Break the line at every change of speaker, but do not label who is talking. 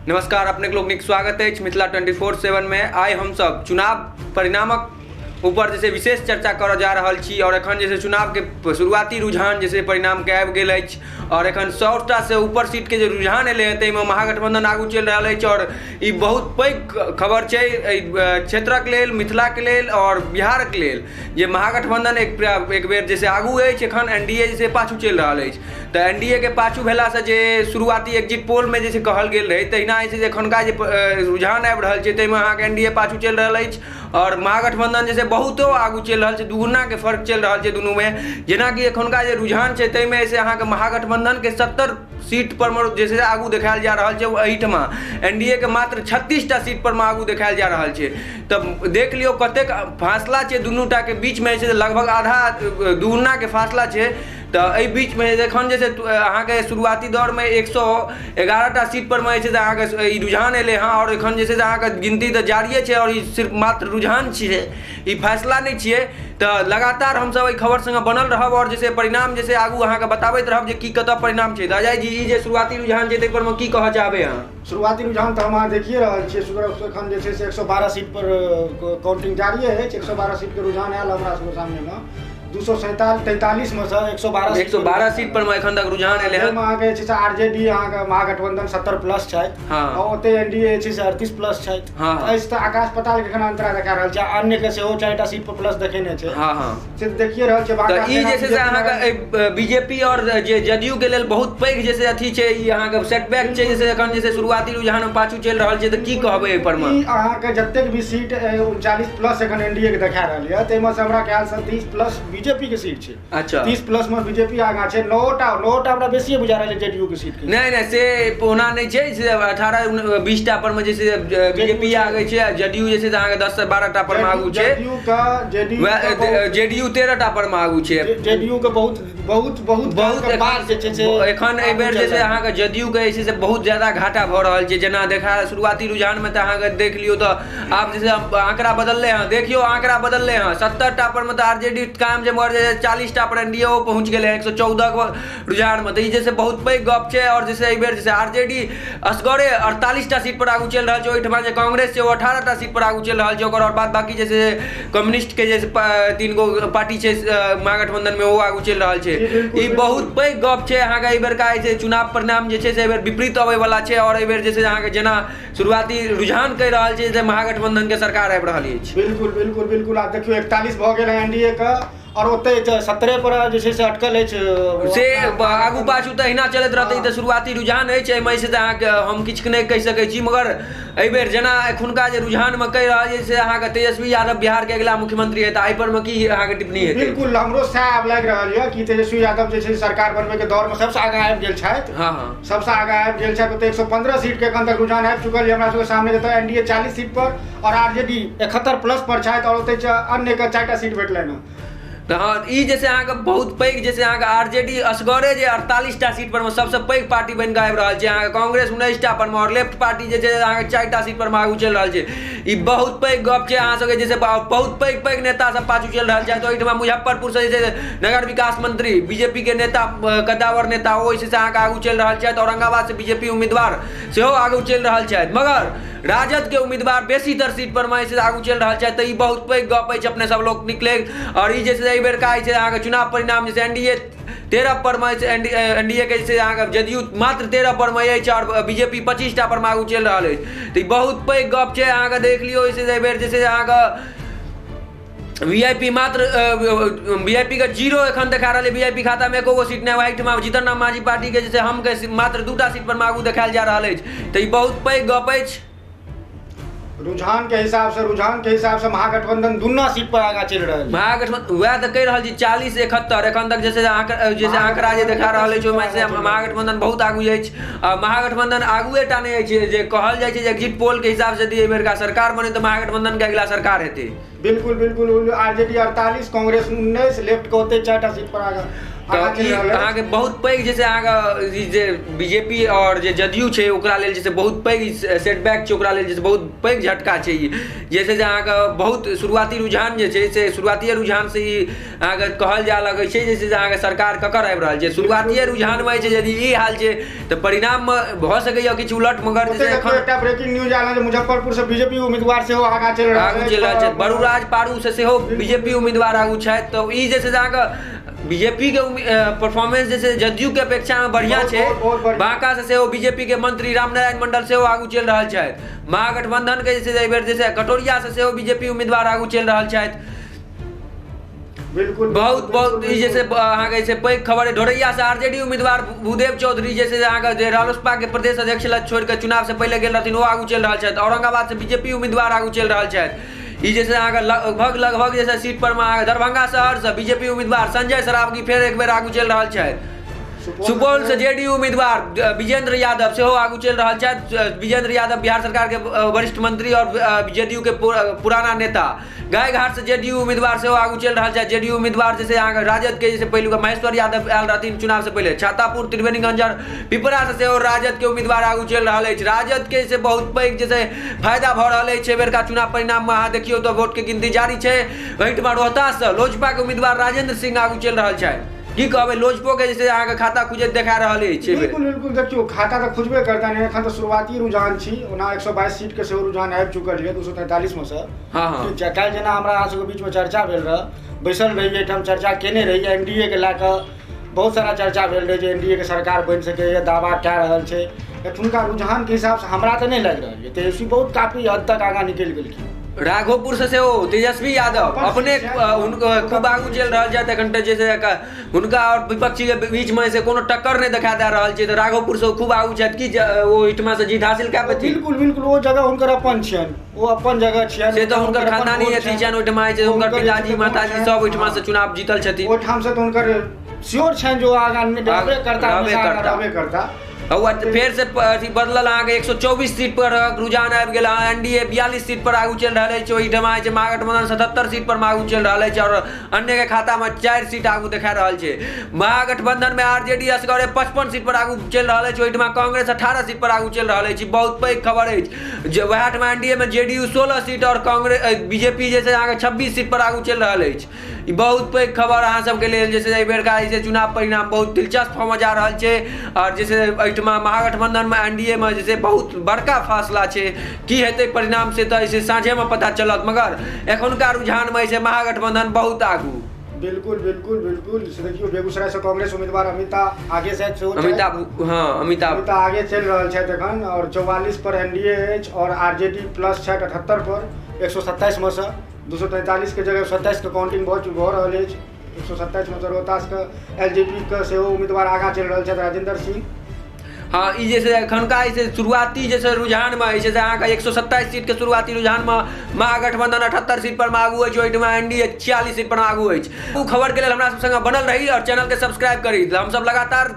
नमस्कार, अपने लोकनिक स्वागत अछि मिथिला 24/7 में। आइ हमसब चुनाव परिणामक ऊपर जैसे विशेष चर्चा करऽ जा रहल छी और एखन जैसे चुनाव के शुरुआती रुझान जैसे परिणाम के आबि गेल अछि और एखन 100टा से ऊपर सीट के जे रुझान एलै हँ ताहिमे महागठबंधन आगू चलि रहल अछि और ई बहुत पैघ खबर छै एहि क्षेत्रक लेल, मिथिलाके लेल और बिहारके लेल जे महागठबंधन एक बेर जैसे आगू अछि, एखन एनडीए जे पाछू चलि रहल अछि। तऽ एनडीए के पाछू भेलासँ जे शुरुआती एग्जिट पोलमे जे छै कहल गेल रहै तहिना जे छै से एखुनका जे रुझान आबि रहल छै ताहिमे अहाँके एनडीए पाछू चलि रहल अछि आओर महागठबंधन जे छै बहुतो आगू चलि रहल छै, दुगुनाके फर्क चलि रहल छै दुनूमे। जेनाकि एखुनका जे रुझान छै ताहिमे से अहाँके महागठबंधनके 70 सीट पर मे जे छै से आगू देखायल जा रहल छै, एहिठमा एनडीए के मात्र 36टा सीट पर मे आगू देखायल जा रहल छै। तऽ देख लियौ कतेक फासला छै दुनूटाके बीचमे, जे छै से लगभग आधा दुगुनाके फासला छै। तऽ एहि बीचमे एखन जे छै अहाँके शुरुआती दौरमे 111टा सीट पर मे जे छै से अहाँके ई रुझान एलै हँ आओर एखन जे छै से अहाँके गिनती तऽ जारिये छै आओर ई सिर्फ मात्र रुझान छियै, ई फैसला नहि छियै। तऽ लगातार हमसब एहि खबर सङ्गे बनल रहब आओर जे छै परिणाम जे छै आगू अहाँके बताबैत रहब जे की कतऽ परिणाम छै। तऽ अजय जी, ई जे शुरुआती रुझान छै ताहि पर मे की कहऽ चाहबै अहाँ?
शुरुआती रुझान तऽ हम अहाँ देखिए रहल छियै, एखन जे छै से 112 सीट पर काउंटिंग जारिये अछि। 112 सीटके रुझान आयल हमरा सबके सामनेमे, 243 मे सँ 112।
112 सीट पर मे एखन तक रुझान एलै हँ।
अहाँके जे छै से आरजेडी अहाँके महागठबंधन 70 प्लस छथि।
हँ।
आ ओतै एनडीए जे छै से 38 प्लस छथि।
हँ।
एहिसँ तऽ आकाश पाताल के एखन अंतरा देखा रहल छै। अन्य के सेहो 4टा सीट पर प्लस देखेने छै।
हँ हँ
से देखिए रहल छै।
तऽ ई जे छै से अहाँके बीजेपी आओर जे जदयू के लेल बहुत पैघ जे छै अथी छै, ई अहाँके सेटबैक छै। जे एखन जे छै शुरुआती रुझान मे पाछू चलि रहल छै, तऽ की कहबै एहि पर मे?
ई अहाँके जतेक भी सीट 39 प्लस एखन एनडीए के देखा रहल यऽ ताहिमे से हमरा ख्याल से 30 प्लस बीजेपी के सीट छै।
अच्छा।
30 प्लस में बीजेपी आगाँ छै, 9टा हमरा बेसिए बुझा रहल छै जेडीयू के सीट के।
नहि नहि, से ओना नहि छै, से 18 20टा पर मे जे छै बीजेपी आगे छै आ जदयू जे छै से अहाँके 10 से 12टा पर मे आगू छै।
जेडीयू के जेडीयू
जेडीयू 13टा पर मे आगू छै।
जेडीयू के बहुत बहुत बहुत
बहुत
बाद जे छै से
एखन एहि बेर जे छै अहाँके जदयू के जे छै से बहुत ज्यादा घाटा भऽ रहल छै। जेना देखा शुरुआती रुझान मे तऽ अहाँके देख लियौ तऽ आब जे छै आंकड़ा बदललै हँ, देखियौ आंकड़ा बदललै हँ। 70टा पर मे तऽ आरजेडी कायम छै, मगर जे 40टा पर एनडीए ओ पहुँच गेलै 114 गो रुझान मे। तऽ ई जे छै बहुत पैघ गप छै। आओर जे छै एहि बेर जे छै आरजेडी असगरे 48टा सीट पर आगू चलि रहल छै, ओहिठमा जे कांग्रेस छै ओ 18टा सीट पर आगू चलि रहल छै ओकर, आओर बाद बाकी जे छै कम्युनिस्ट के जे 3 गो पार्टी छै महागठबंधन मे ओ आगू चलि रहल छै। ई बहुत पैघ गप छै। अहाँके एहि बेरका जे छै चुनाव परिणाम जे छै से एहि बेर विपरीत अबै वला छै आओर एहि बेर जे छै अहाँके जेना शुरुआती रुझान कहि रहल छै जे महागठबंधन के सरकार आबि रहल अछि।
बिल्कुल बिल्कुल बिल्कुल। आब देखियौ 41 भऽ गेल है एनडीए के आओर ओतै 17 पर जे छै से अटकल अछि
से आगू पाछू तऽ अहिना चलैत रहतै। ई तऽ शुरुआती रुझान अछि, एहिमे जे छै से अहाँके हम किछु नहि कहि सकै छी, मगर एहिबेर जेना एखुनका जे रुझानमे कहि रहल छै से अहाँके तेजस्वी यादव बिहारके अगिला मुख्यमंत्री हेता, एहि पर मे की अहाँके टिप्पणी हेतै?
बिल्कुल, हमरो सएह आब लागि रहल यऽ कि तेजस्वी यादव जे छै सरकार बनबैके दौड़मे सबसँ आगाँ आबि गेल छथि।
हँ हँ
सबसँ आगाँ आबि गेल छथि। ओतऽ 115 सीटके एखन तक रुझान आबि चुकल यऽ हमरा सबके सामने, जतऽ एनडीए 40 सीट पर आओर आरजेडी 71 प्लस पर छथि आओर ओतै अन्यके 4टा सीट भेटलनि हँ।
तऽ हँ, ई जे छै अहाँके बहुत पैघ जे छै अहाँके आरजेडी असगरे जे 48टा सीट पर मे सबसँ पैघ पार्टी बनि कऽ आबि रहल छै। अहाँके कांग्रेस 19टा पर मे आओर लेफ्ट पार्टी जे छै अहाँके 4टा सीट पर मे आगू चलि रहल छै। ई बहुत पैघ गप छै। अहाँ सबके जे छै बहुत पैघ पैघ नेता सब पाछू चलि रहल छै। ओहिठमा मुजफ्फरपुर से जे छै नगर विकास मंत्री बीजेपी के नेता कद्दावर नेता ओ जे छै से अहाँके आगू चलि रहल छथि। औरंगाबाद से बीजेपी उम्मीदवार सेहो आगू चलि रहल छथि, मगर राजद के उम्मीदवार बेसीतर सीट पर मे जे आगू चलि रहल छथि। तऽ ई बहुत पैघ गप अछि अपने सब लोकनिक लेल। आओर ई जे छै एहि बेरका जे छै अहाँके चुनाव परिणाम जे छै एनडीए 13 पर मे एनडीए के जे छै अहाँके जदयू मात्र 13 पर मे अछि आओर बीजेपी 25टा पर मे आगू चलि रहल अछि। तऽ ई बहुत पैघ गप छै। अहाँके देख लियौ जे एहि बेर जे छै अहाँके वीआईपी मात्र वीआईपी के 0 एखन देखा रहल है। वीआईपी खाता में एको गो सीट नहि। ओहिठमा जीतन राम मांझी पार्टी के जे छै हम के मात्र 2टा सीट पर आगू देखायल जा रहल अछि। तऽ ई बहुत पैघ गप अछि।
रुझान के हिसाब से महागठबंधन दुना सीट पर आगाँ चलि रहल।
महागठबंधन वएह तऽ कहि रहल छी 40-71 एखन तक जैसे अहाँके जैसे आंकड़ा जे देखा रहल अछि ओहिमे से महागठबंधन बहुत आगू अछि। आ महागठबंधन आगुए टा नहि अछि, जे कहल जाइ छै जे एग्जिट पोल के हिसाब से यदि एहि बेरका सरकार बने तऽ महागठबंधन के अगिला सरकार हेतै।
बिल्कुल बिल्कुल। आरजेडी 48, कांग्रेस 19, लेफ्ट के ओतै 4टा सीट पर आगाँ। आगाँ
तऽ
चलि
ई
रहल अछि।
अहाँके बहुत पैघ जे छै अहाँके ई जे बीजेपी आओर जे जदयू छै ओकरा लेल जे छै बहुत पैघ सेटबैक छै, ओकरा लेल जे छै बहुत पैघ झटका छै। ई जे छै से अहाँके बहुत शुरुआती रुझान जे छै से शुरुआतिए रुझानसँ ई अहाँके कहल जाय लगै छै जे छै से अहाँके सरकार ककर आबि रहल छै। शुरुआतिए रुझानमे जे छै यदि ई हाल छै तऽ परिणाममे भऽ सकैए किछु उलट, मगर जे
ओतै
छै
देखियौ
एखन
एकटा ब्रेकिंग न्यूज आयल हँ जे मुजफ्फरपुर से बीजेपी उम्मीदवार सेहो आगाँ चलि रहल
आगू
अछि।
चलि रहल छथि, बरूराज पारू से सेहो बीजेपी उम्मीदवार आगू छथि। तऽ ई जे छै से अहाँके बीजेपी के परफॉर्मेंस जे छै जदयू के अपेक्षा मे बढ़िया
बहुत
छै।
बहुत बहुत बढ़िया।
बांका से सेहो बीजेपी के मंत्री रामनारायण मंडल सेहो आगू चलि रहल छथि। महागठबंधन के जे छै एहि बेर जे छै कटोरिया से सेहो बीजेपी उम्मीदवार आगू चलि रहल छथि।
बिल्कुल
बहुत बहुत ई जे छै अहाँके जे छै पैघ खबर, ढोरैया से आरजेडी उम्मीदवार भूदेव चौधरी जे छै अहाँके जे रालोसपा के प्रदेश अध्यक्ष लग छोड़ि कऽ चुनाव से पहिले गेल रहथिन, ओ आगू चलि रहल छथि। औरंगाबाद से बीजेपी उम्मीदवार आगू चलि रहल छथि। ई जे छै अहाँके लगभग लगभग जे छै सीट पर मे अहाँके दरभंगा शहर से बीजेपी उम्मीदवार संजय सरावगी फेर एक बेर आगू चलि रहल छथि। सुपौल से जेडीयू उम्मीदवार विजेंद्र यादव सेहो आगू चलि रहल छथि। विजेंद्र यादव बिहार सरकार के वरिष्ठ मंत्री और जेडीयू के पुराना नेता। गायघाट से जेडीयू उम्मीदवार सेहो आगू चलि रहल छथि। जेडीयू उम्मीदवार जैसे अहाँके राजद के जैसे पहिलुका महेश्वर यादव आयल रहथिन चुनाव से पहिले। छातापुर, त्रिवेणीगंज और पिपरा से सेहो राजद के उम्मीदवार आगू चलि रहल अछि। राजद के से बहुत पैघ जैसे फायदा भऽ रहल अछि एहि बेरका चुनाव परिणाम मे। अहाँ देखियौ तऽ वोट के गिनती जारी छै। ओहिठमा रोहतास से लोजपा के उम्मीदवार राजेंद्र सिंह आगू चलि रहल छथि। की कहबै, लोजपो के जे छै अहाँके खाता खुजैत देखा रहल अछि एहि बेर।
बिल्कुल बिल्कुल, देखियौ खाता तऽ खुजबे करतनि, एखन तऽ शुरुआती रुझान छी। ओना 122 सीट के सेहो रुझान आबि चुकल यऽ 243 मे सँ।
हँ हँ
ठीक छै, काल्हि जेना हमरा अहाँ सबके बीचमे चर्चा भेल रहए, बैसल रही एहिठाम चर्चा केने रही, एनडीए के लए कऽ बहुत सारा चर्चा भेल रहै जे एनडीए के सरकार बनि सकैए, दावा कए रहल छै। एखुनका रुझानके हिसाबसँ हमरा तऽ नहि लागि रहल यऽ, तेजस्वी बहुत काफी हद तक आगाँ निकलि गेलखिन।
राघोपुर से सेहो तेजस्वी यादव
अपन
अपने
सीट छनि।
हुनको खूब आगू चलि रहल छथि। एखन तऽ जे छै हुनका और विपक्षी के बीच में से कोनो टक्कर नहि देखा दए रहल छै, तऽ राघोपुर से खूब आगू छथि। की ओ ओहिठमा से जीत हासिल कए पेथिन?
बिल्कुल बिल्कुल, ओ जगह हुनकर अपन छियनि, ओ अपन जगह छियनि।
से तऽ हुनकर
अपन
खानदानी
वोट
अथी
छनि।
छनि ओहिठमा जे छै हुनकर
हुनकर जे
पिताजी
छै वोट
माताजी
छनि।
सब ओहिठमा
हँ।
से चुनाव जीतल छथिन।
ओहिठाम से तऽ हुनकर श्योर छनि जे ओ आगाँ रहबे करता,
रहबे
हमेशा आगाँ
करता।
रहबे करता।
और फेर से अथी बदलल अहाँके 124 सीट पर रुझान आबि गेल। अहाँ एनडीए 42 सीट पर आगू चलि रहल अछि। ओहिठमा जे महागठबंधन 77 सीट पर आगू चलि रहल अछि और अन्य के खाता मे 4 सीट आगू देखा रहल छै। महागठबंधन में आरजेडी असगरे 55 सीट पर आगू चलि रहल अछि। ओहिठमा कांग्रेस 18 सीट पर आगू चलि रहल अछि। बहुत पैघ खबर अछि जे वएह ठमा एनडीए में जेडीयू 16 सीट और कांग्रेस बीजेपी जे छै अहाँके 26 सीट पर आगू चलि रहल अछि। ई बहुत पैघ खबर अहाँ सबके लेल जे छै एहि बेरका जे छै चुनाव परिणाम बहुत दिलचस्प होमय जा रहल छै। और जे छै एहिठमा महागठबंधन में एनडीए में जे छै बहुत बड़का फैसला छै। की हेतै परिणाम से तऽ से साँझे में पता चलत, मगर एखुनका रुझान में छै महागठबंधन बहुत आगू।
बिल्कुल बिल्कुल बिल्कुल, से देखियौ बेगूसराय से कांग्रेस उम्मीदवार अमिता आगे शायद सेहो छथि।
अमिताभ, हँ अमिताभ
अमिता आगे चलि रहल छथि एखन और 44 पर एनडीए अछि और आरजेडी प्लस छथि 78 पर 127 मे सँ। 243 के जगह 27 के काउंटिंग भऽ रहल अछि। 127 मे सँ रोहतास के एलजेपी के सेहो उम्मीदवार आगाँ चलि रहल छथि राजेंद्र सिंह।
हाँ, ई जे छै एखनका जे छै शुरुआती जे छै रुझानमे जे छै से अहाँके 127 सीटके शुरुआती रुझानमे महागठबंधन 78 सीट पर आगू अछि। ओहिठमा एनडीए 46 सीट पर आगू अछि। ओ खबरके लेल हमरा सब संगे बनल रही और चैनलके सब्सक्राइब करी। हमसब लगातार